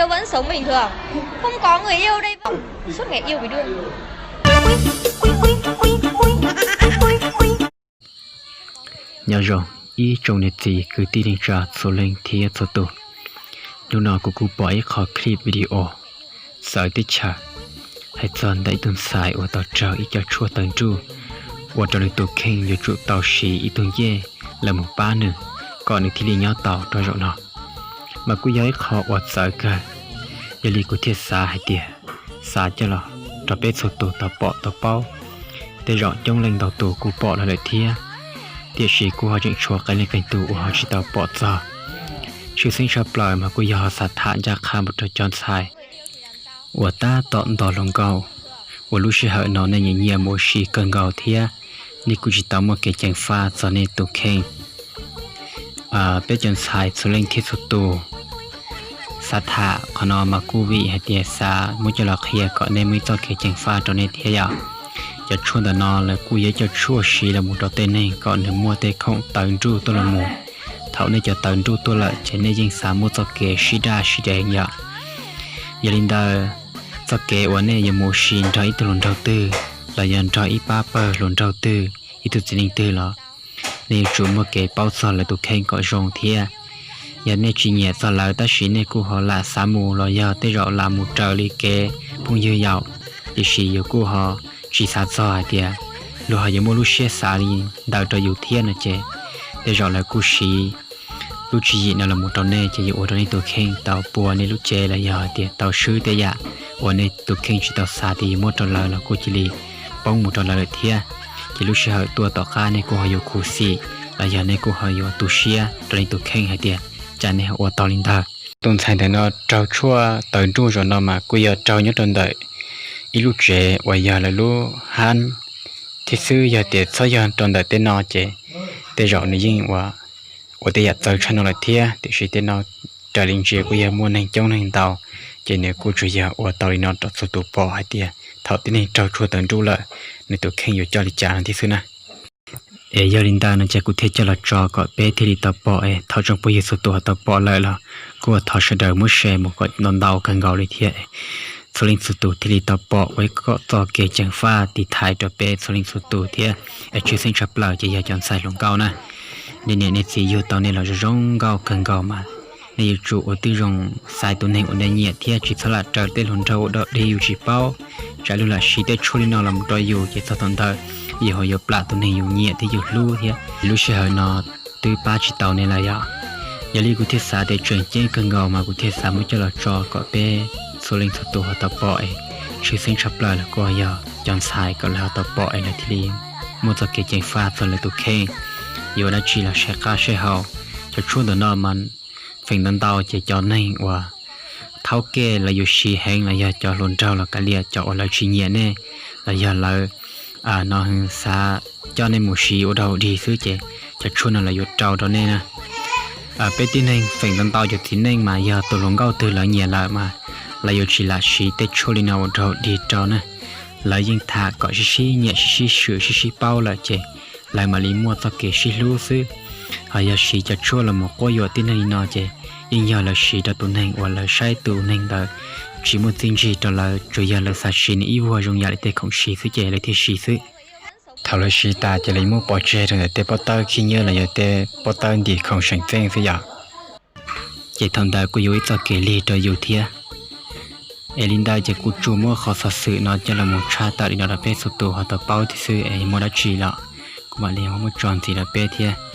Tôi vẫn sống bình thường, không có người yêu đây. Suốt ngày yêu với đương. Nyob zoo ib tsoom niam txiv kwv tij neej tsa txhua leej thiab txhua tus. Hnub no kuv kuj pom ib qho clip video txawv teb chaws hais txog ntawm ib tug ntxhais uas tau raug ib co tshuaj tawv nruj ua rau nws tus kheej yuav tsum tau siv ib tug ncej los mus pab nws kom nws thiaj li nyob tau rau zaum no. Mas kuj yog ib qho uas txawv kawg, yog li kuv thiaj xav hais tias xav coj los rau peb txhua tus tau pom tau paub. Tej zaum coob leej ntau tus kuj pom los lawm thiab, tiam sis kuj ho tseem tshuav qee leej qee tus uas ho tsis tau pom txog. Tshwj xeeb tshaj plaws mas kuj yog ho xav tham ncaj qha mus rau cov ntxhais uas tab tom nto hluas nkauj uas lub sij hawm no nej nyiam nyiam mus ua si kawg nkaus thiab nej kuj tsis tau muaj kev ceev faj txog nej tus kheej. Peb cov ntxhais txhua leej thiab txhua tus xav tham qhov no mas kuj vim hais tias xav muab coj los qhia kom nej muaj ib txoj kev ceev faj rau nej thiab yom. Cov tshuaj ntawm no lawv kuj yog cov tshuaj siv los mus rau tej neeg kom nws muaj tej khoom tawv nruj tuaj los mus. Thaum nej cov tawv nruj tuaj lawm ces nej yeej xav muaj txoj kev sib daj sib deev yom. Yog li ntawd, txoj kev uas nej yuav mus ua si nrog ib tug hluas nraug twg los yog nrog ib pab pawg hluas nraug twg, ib tug txiv neej twg los nej yuav tsum muaj kev paub txog lawv tus kheej kom zoo thiab. Yog nej tsis nyiam txog lawv tab sis nej kuj ho lam xav mus los yog tej zaum lam mus raws li kev phooj ywg yaum, tiam sis yus kuj ho tsis xav txog hais tias luag ho yuav muaj lub siab xav li ntawd rau yus thiab no ces tej zaum lawv kuj siv lub tswv yim no los mus rau nej ces yuav ua rau nej tus kheej tau puas nej lub cev los yog hais tias tau swb tej yam uas nej tus kheej tsis tau xav tias yuav muab rau lawv los kuj cia li poob mus rau lawv lawm thiab. Ces lub sij hawm tuaj tom qab nej kuj ho yuav khuv xim los yog nej kuj ho yuav tu siab rau nej tus kheej hais tias cas nej ho ua tau li ntawd. Tus ntxhais ntawm no raug tshuaj tawv nruj zaum no mas kuj yog raug nyob rau ntawm ib lub tsev uas yog lawv lub hab thiab xwb. Yog tias txhob yog rau ntawm tej no ces tej zaum nws yeej ua ua tej yam txawv tshaj no lawm thiab. Tiam sis tej no raws li ntsia kuj yog muaj neeg coob neeg ntau, ces nws kuj tsuas yog ua tau li no rau txhua tus pom hais tias thaum tib neeg raug tshuaj tawv nruj lawm, nws tus kheej yuav coj li cas no thiab xwb na. Es yog li ntawd no ces kuv thiaj coj los tso kom peb thiaj li tau pom es thov tsoom phooj ywg txhua tus ho tau pom lawm los kuj thov sawv daws muab share mus kom ntau ntau kawg nkaus li thiab. Txhua leej txhua tus thiaj li tau pom ua ib txoj kev ceev faj tiv thaiv rau peb txhua leej txhua tus thiab. Es tshwj xeeb tshaj plaws ces yog cov ntxhais hluas nkauj na, nej niam nej txiv yug tau nej los zoo zoo nkauj kawg nkaus mas nej yuav tsum ua tib zoo xaiv tus neeg uas nej nyiam thiab tsis txhob lam raws tej hluas nraug ua dog dig yus tsis paub. Tsam luag lam siv tej tshuaj li no los mus rau yus ces txog thaum ntawd yus ho yuav plam tus neeg yus nyiam thiab yus hlub thiab. Lub sij hawm no twb pab tsis tau nej lawm yom. Yog li kuv thiaj xav tias tseem ceeb kawg nkaus mas kuv thiaj xav muab coj los tso kom peb txhua leej txhua tus ho tau pom es tshwj xeeb tshaj plaws los kuj yog cov ntxhais kom lawv ho tau pom es lawv thiaj li muaj txoj kev ceev faj txog lawv tus kheej. Yuav ua dab tsi los saib qab saib hau. Cov tshuaj ntawm no mas feem ntau ntau ces cov neeg uas thaub kej lawv yuav siv heev los yog cov hluas nraug los kav liam cov uas lawv tsis nyiam nej los yog lawv no xav coj nej mus siv ua dog dig xwb ces cov tshuaj no lawv yuav rau rau nej na. Peb tib neeg feem ntau ntau cov txiv neej mas yog tus hluas nkauj twg lawv nyiam lawm mas lawv yuav tsis lam siv tej tshuaj li no ua dog dig rau na. Lawv yeej tham kom sib sib nyiam sib sib swm sib sib paub lawm ces lawv mam li muaj txoj kev sib hlub xwb. Ho yog siv cov tshuaj los mus quab yuam tib neeg li no ces yeej yog lawv siv rau tus neeg uas lawv saib tus neeg ntawd tsis muaj txiaj ntsig rau lawv, tsuas yog lawv xav siv nws ib vuag zoo yam li tej khoom siv xwb ces lawv thiaj siv xwb. Thaum lawv siv tas ces lawv muab pov tseg rau ntawm tej pob tawb khib nyiab los yog tej pob tawb ntim khoom seem txeej xwb yom. Ces thaum ntawd kuj yuav ib txoj kev lig rau yus thiab. Es li ntawd ces kuv tsuas muab qhov xov xwm no coj los mus tshaj tawm li no rau peb txhua tus ho tau paub thiab xwb es muaj dab tsi los kuv mam li muab tso ntxiv rau peb thiab.